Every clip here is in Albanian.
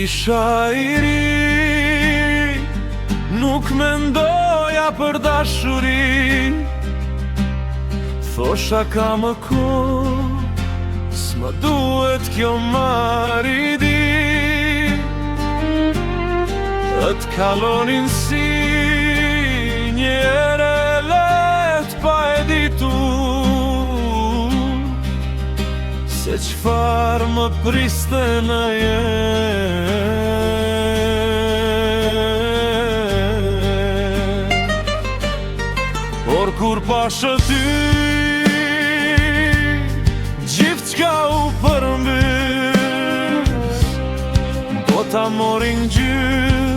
Isha i ri, nuk mendoja për dashuri Thosha ka më kohë, s'më duhet kjo maridi Të kalonin si një erë e lehtë pa e ditur Se çfarë më priste në jetë Por kur pashë ty Gjithçka u përmbys Bota mori ngjyrë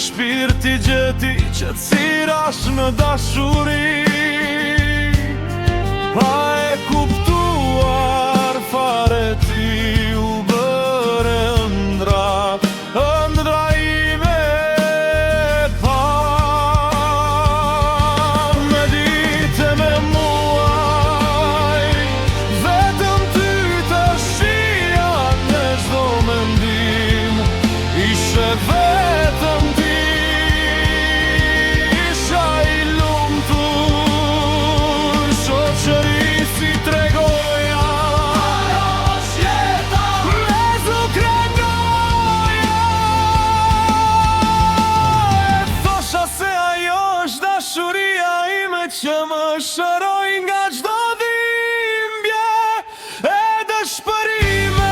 Shpirti gjeti qetësi rashë në dashuri Pa e kuptuar fare ti u bëre ëndrra Ëndrra ime e parë Me ditë me muaj Vetëm ty të shihja në çdo mendim Ishe vetëm ti Isha i lumtur Shoqëri s'i tregoja Mezi krenoja E thosha se ajo është dashuria ime që më shëroi nga çdo dhimbje e dëshpërime.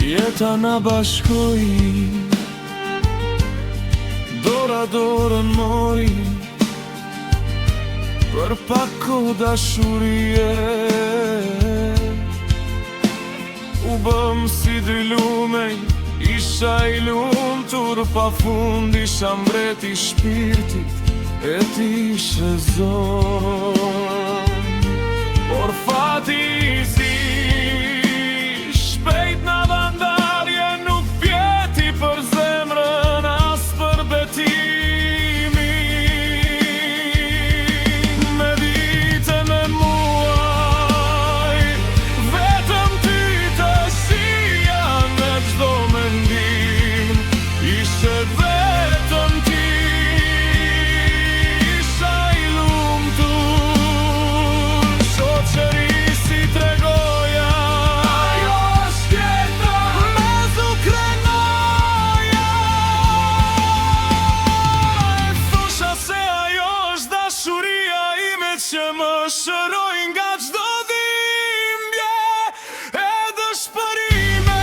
Jeta na bashkoi Dora dorën mori Për pak kohë dashurie U bëm si dy lumenj Isha i lumtur pa fund Isha mbreti i shpirtit E ti ishe zonë Por fati i zi Shpejt na dha ndarje Nuk pyeti për zemrën As për betimin Me ditë me muaj Vetëm ty të shihja në çdo mendim Ishe vetëm ti Isha i lumtur Shoqëri s'i tregoja Ajo është jeta Mezi krenoja E thosha se ajo është dashuria ime që më shëroi nga çdo dhimbje e dëshpërime.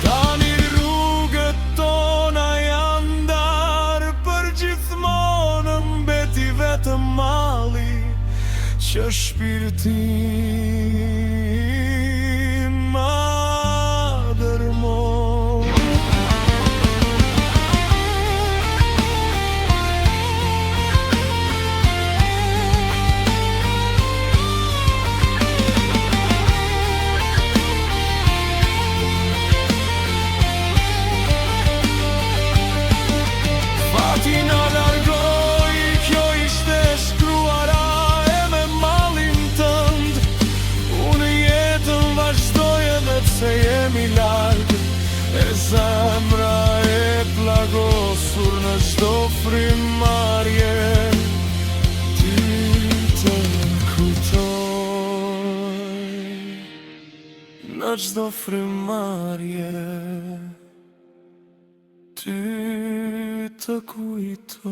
Tani rrugët tona janë ndarë për gjithmonë mbeti vetëm malli që shpirtin ma dërmon. Fati na largoi, kjo ishte e shkruara e me mallin tënd Unë jetën vazhdoj edhe pse jemi larg E zemra e plagosur në çdo frymëmarrje Ty të kujtoj Në çdo frymëmarrje Ty të. Të kujtoj.